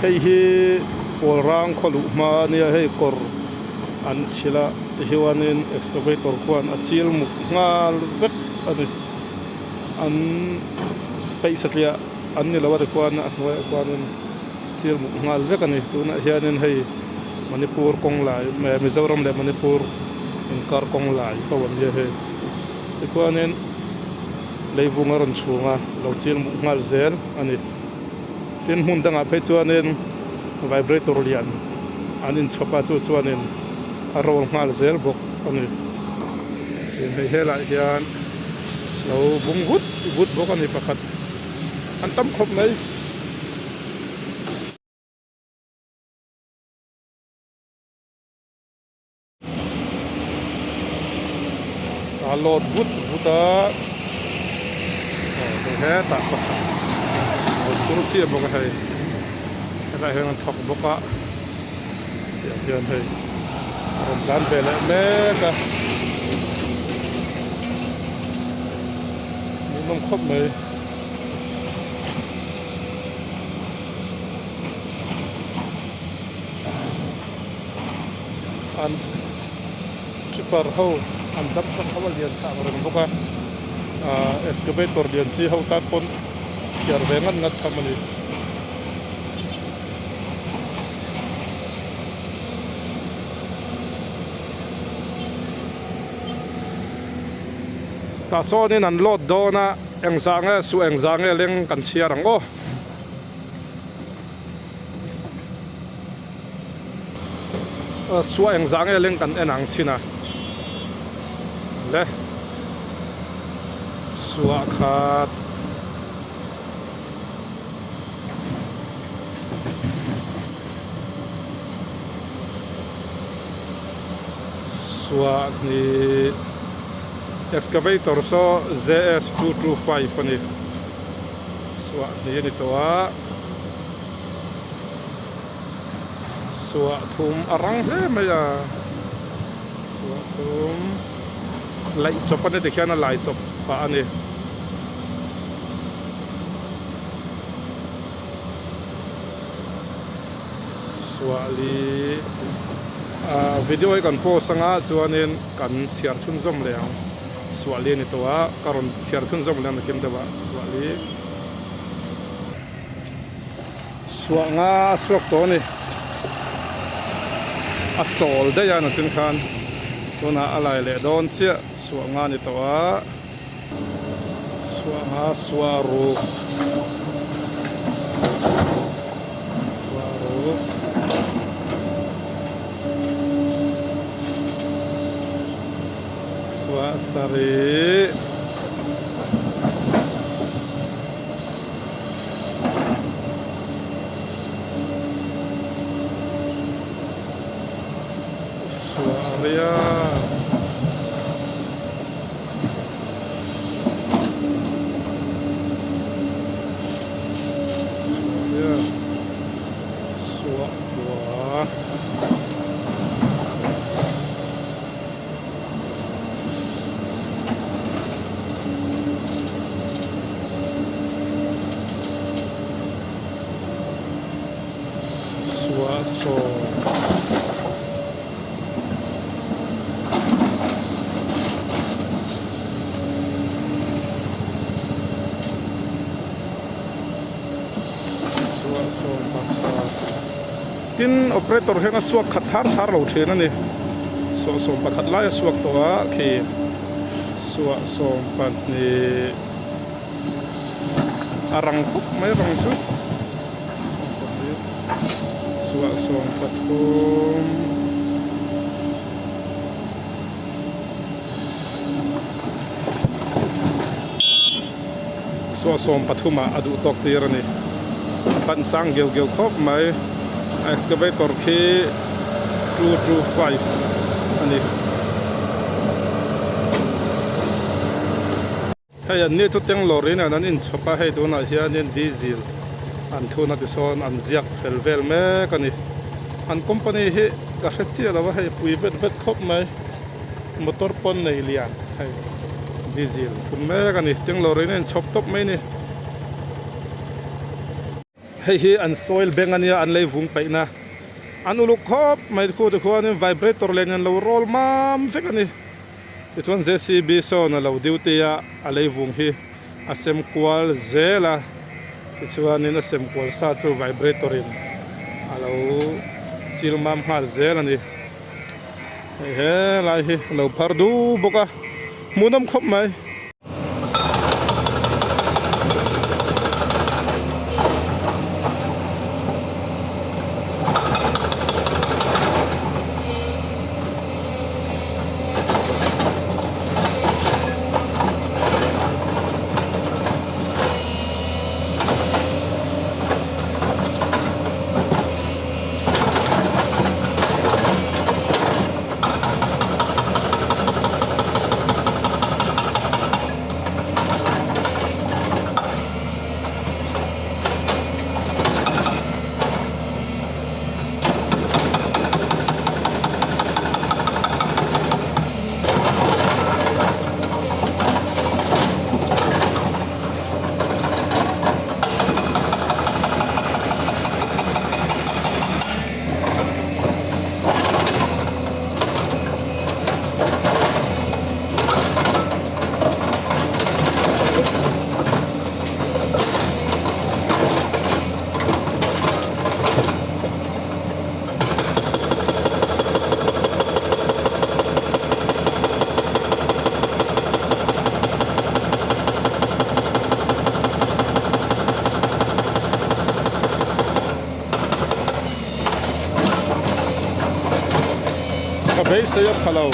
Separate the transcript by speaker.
Speaker 1: Hei hi Pawlrang khaw luh hma a nia, hei kawr an chhilh a tihianin excavator khuan a chil muk nghal vek a ni. An peih satliah an ni lo a tikhuan a hnuaiah khuanin chil muk nghal vek a ni. Tunah hianin hei Manipur kawng lai Mizoram leh Manipur inkar kawng lai ho an nia hei. Tikhuanin leivung a rawn chhung a, lo chil muk nghal zel a ni. Tin hmun dangah phei chuanin vibrator lian an inchhawp a, chu chuanin a roll nghal zel bawk a ni. Tin hei helaiah hian lo bung vut vut bawk a ni pakhat an tam khawp mai. A load vut vut a aw hei hetah pakhat lo thur chiah bawk a hei helaiah hian an thawk bawk a tiang hian hei a rawn tlan ve leh mek a hmuhnawm khawp mai. An tripper ho an dump truck ho a lian thah ang reng bawk a ahh excavator lian chi ho tan pawn chhiar ve ngat ngat tham a ni. Tah sawnin an load dawn a engzah nge suh engzah nge leng kan chhiar ang aw. Suah engzah nge leng kan en ang chin a le suah khat suah hnih excavator saw J S 225 a ni suah hnih a ni tawh a. Suah thum a rang hle mai a, suah thum laih chawp a ni tikhian a lai chawp pah a ni. Suah li ah video hi kan post anga chuanin kan chhiar chhunzawm leh ang suah li a ni tawh a ka rawn chhiar chhunzawm leh ang nakin deuh ah suah li. Suah nga a suak tawh a ni. A chawl daih a nachin khan tunah a lai leh dawn chiah suah nga a ni tawh a. Suah nga suah ruk suah ruk suah sarih. Suahria Suahria Suahpua. Tin operator hian a suak khat thar thar lo thin a ni. Suahsawm pakhat lai a suak tawh a khi suahsawm pahnih a rang khawp mai rang chu suahsawm pathum Suahsawm pathumah a duh tawk tir a ni. A pan sang geuh geuh khawp mai. Excavator khi 225 a ni. Hei an ni chu Tenglawr in an inchhawp a, hei tunah hianin diesel an thun a tisawn an ziak fel vel mek a ni. An company hi ka hre chiah lo a, hei pui vet vet khawp mai. Motor pawn nei lian hei diesel thun mek a ni. Tenglawr in a inchhawp tawp mai a ni. Hei hi an soil bank a nia an lei vung paihna an uluk khawp mai khu tikhuanin vibrator len an lo roll mam vek a ni. Tichuan JCB sawn a lo duty a, a lei vung hi a sem kual zel a, tichuanin a sem kual sa chu vibrator in a lo chil mam nghal zel a ni. Hei helai hi a lo phar du bawk a, hmuhnawm khawp mai. Ka beisei a pha lo.